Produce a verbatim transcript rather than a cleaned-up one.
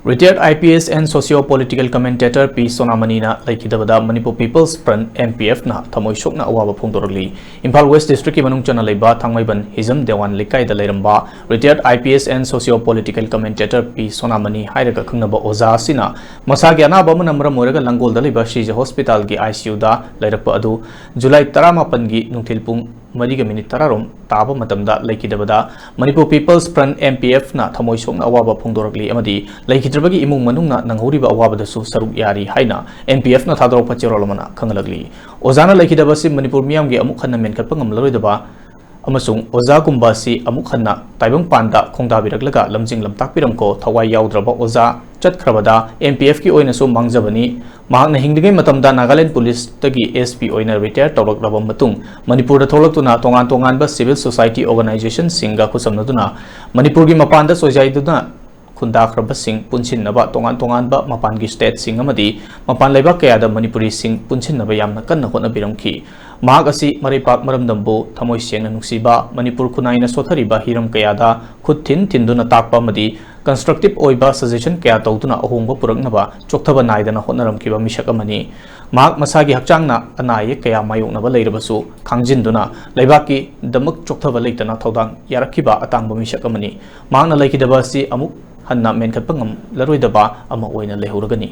Retired I P S and Socio-Political Commentator P ꯁꯣꯅꯥꯃꯅꯤꯅ ꯂꯩꯈꯤꯗꯕꯗ Manipur People's Front, M P F ꯅ ꯊꯃꯣꯏ ꯁꯣꯛꯅ ꯑꯋꯥꯕ ꯐꯣꯡꯗꯣꯔꯛꯂꯤ꯫ Imphal West ꯗꯤꯁ꯭ꯠꯔꯤꯛꯀꯤ ꯃꯅꯨꯡ ꯆꯟꯅ ꯂꯩꯕ ꯊꯥꯡꯃꯩꯕꯟ ꯍꯤꯖꯝ ꯗꯦꯋꯥꯟ ꯂꯩꯀꯥꯏꯗ ꯂꯩꯔꯝꯕ Retired I P S and Socio-Political Commentator P ꯁꯣꯅꯥꯃꯅꯤ ꯍꯥꯏꯔꯒ ꯈꯪꯅꯕ ꯑꯣꯖꯥ ꯑꯁꯤꯅ ꯃꯁꯥꯒꯤ ꯑꯅꯥꯕ ꯑꯃꯅ ꯃꯔꯝ ꯑꯣꯏꯔꯒ ꯂꯥꯡꯒꯣꯜꯗ ꯂꯩꯕ ꯁꯤꯖ ꯍꯣꯁꯄꯤꯇꯥꯜꯒꯤ I C U ꯗ ꯂꯩꯔꯛꯄ ꯑꯗꯨ ꯖꯨꯂꯥꯏ ꯇꯔꯥꯃꯥꯄꯟꯒꯤ ꯅꯨꯡꯊꯤꯜ ꯄꯨꯡ ꯃꯔꯤꯒ ꯃꯤꯅꯤꯠ ꯇꯔꯥꯔꯣꯝ ꯇꯥꯕ ꯃꯇꯝꯗ ꯂꯩꯈꯤꯗꯕꯗ Manipur People's Front, M P F ꯅ ꯊꯃꯣꯏ ꯁꯣꯛꯅ ꯑꯋꯥꯕ ꯐꯣꯡꯗꯣꯔꯛꯂꯤ ꯑꯃꯗꯤ ꯂꯩꯈꯤꯗ꯭ꯔꯕꯒꯤ ꯏꯃꯨꯡ ꯃꯅꯨꯡꯅ ꯅꯪꯍꯧꯔꯤꯕ ꯑꯋꯥꯕꯗꯁꯨ ꯁꯔꯨꯛ ꯌꯥꯔꯤ ꯍꯥꯏꯅ M P F ꯅ ꯊꯥꯗꯣꯔꯛꯄ ꯆꯦꯔꯣꯜ ꯑꯃꯅ ꯈꯪꯍꯜꯂꯛꯂꯤ꯫ ꯑꯣꯖꯥꯅ ꯂꯩꯈꯤꯗꯕ ꯑꯁꯤ ꯃꯅꯤꯄꯨꯔ ꯃꯤꯌꯥꯝꯒꯤ ꯑꯃꯨꯛ ꯍꯟꯅ ꯃꯦꯟꯈꯠꯄ ꯉꯝꯂꯔꯣꯏꯗꯕ ꯑꯃꯁꯨꯡ ꯑꯣꯖꯥꯒꯨꯝꯕ ꯑꯁꯤ ꯑꯃꯨꯛ ꯍꯟꯅ ꯇꯥꯏꯕꯪꯄꯥꯟꯗ ꯈꯣꯡꯗꯥꯕꯤꯔꯛꯂꯒ ꯂꯝꯖꯤꯡ ꯂꯝꯇꯥꯛꯄꯤꯔꯝꯈꯣ ꯊꯋꯥꯏ ꯌꯥꯎꯗ꯭ꯔꯕ ꯑꯣꯖꯥ ꯆꯠꯈ꯭ꯔꯕꯗ M P F ꯀꯤ ꯑꯣꯏꯅꯁꯨ ꯃꯥꯡꯖꯕꯅꯤ꯫ ꯃꯍꯥꯛꯅ ꯍꯤꯡꯂꯤꯉꯩ ꯃꯇꯝꯗ ꯅꯥꯒꯥꯂꯦꯟ ꯄꯨꯂꯤꯁꯇꯒꯤ S P ꯑꯣꯏꯅ retire ꯇꯧꯔꯛꯂꯕ ꯃꯇꯨꯡ ꯃꯅꯤꯄꯨꯔꯗ ꯊꯣꯛꯂꯛꯇꯨꯅ ꯇꯣꯉꯥꯟ ꯇꯣꯉꯥꯟꯕ civil society organization ꯁꯤꯡꯒ ꯈꯨꯠꯁꯝꯅꯗꯨꯅ ꯃꯅꯤꯄꯨꯔꯒꯤ ꯃꯄꯥꯟꯗ ꯁꯣꯏꯖꯥꯏꯗꯨꯅ ꯈꯨꯟꯗꯥꯈ꯭ꯔꯕꯁꯤꯡ ꯄꯨꯟꯁꯤꯟꯅꯕ ꯇꯣꯉꯥꯟ ꯇꯣꯉꯥꯟꯕ ꯃꯄꯥꯟꯒꯤ state ꯁꯤꯡ ꯑꯃꯗꯤ ꯃꯄꯥꯟ ꯂꯩꯕꯥꯛ ꯀꯌꯥꯗ ꯃꯅꯤꯄꯨꯔꯤꯁꯤꯡ ꯄꯨꯟꯁꯤꯟꯅꯕ ꯌꯥꯝꯅ ꯀꯟꯅ ꯍꯣꯠꯅꯕꯤꯔꯝꯈꯤ꯫ ꯃꯍꯥꯛ ꯑꯁꯤ ꯃꯔꯩꯄꯥꯛ ꯃꯔꯝꯗꯝꯕꯨ ꯊꯃꯣꯏ ꯁꯦꯡꯅ ꯅꯨꯡꯁꯤꯕ, ꯃꯅꯤꯄꯨꯔ ꯈꯨꯟꯅꯥꯏꯅ ꯁꯣꯠꯊꯔꯤꯕ ꯍꯤꯔꯝ ꯀꯌꯥꯗ ꯈꯨꯠ ꯊꯤꯟ ꯊꯤꯟꯗꯨꯅ ꯇꯥꯛꯄ ꯑꯃꯗꯤ constructive ꯑꯣꯏꯕ suggestion ꯀꯌꯥ ꯇꯧꯗꯨꯅ ꯑꯍꯣꯡꯕ ꯄꯨꯔꯛꯅꯕ ꯆꯣꯛꯊꯕ ꯅꯥꯏꯗꯅ ꯍꯣꯠꯅꯔꯝꯈꯤꯕ ꯃꯤꯁꯛ ꯑꯃꯅꯤ꯫ ꯃꯍꯥꯛ ꯃꯁꯥꯒꯤ ꯍꯛꯆꯥꯡꯅ ꯑꯅꯥ ꯑꯌꯦꯛ ꯀꯌꯥ ꯃꯥꯌꯣꯛꯅꯕ ꯂꯩꯔꯕꯁꯨ ꯈꯥꯡꯖꯤꯟꯗꯨꯅ ꯂꯩꯕꯥꯛꯀꯤꯗꯃꯛ ꯆꯣꯛꯊꯕ ꯂꯩꯇꯅ ꯊꯧꯗꯥꯡ ꯌꯥꯔꯛꯈꯤꯕ ꯑꯇꯥꯡꯕ ꯃꯤꯁꯛ ꯑꯃꯅꯤ꯫ ꯃꯍꯥꯛꯅ ꯂꯩꯈꯤꯗꯕ ꯑꯁꯤ ꯑꯃꯨꯛ ꯍꯟꯅ ꯃꯦꯟꯈꯠꯄ ꯉꯝꯂꯔꯣꯏꯗꯕ ꯑꯃ ꯑꯣꯏꯅ ꯂꯩꯍꯧꯔꯒꯅꯤ꯫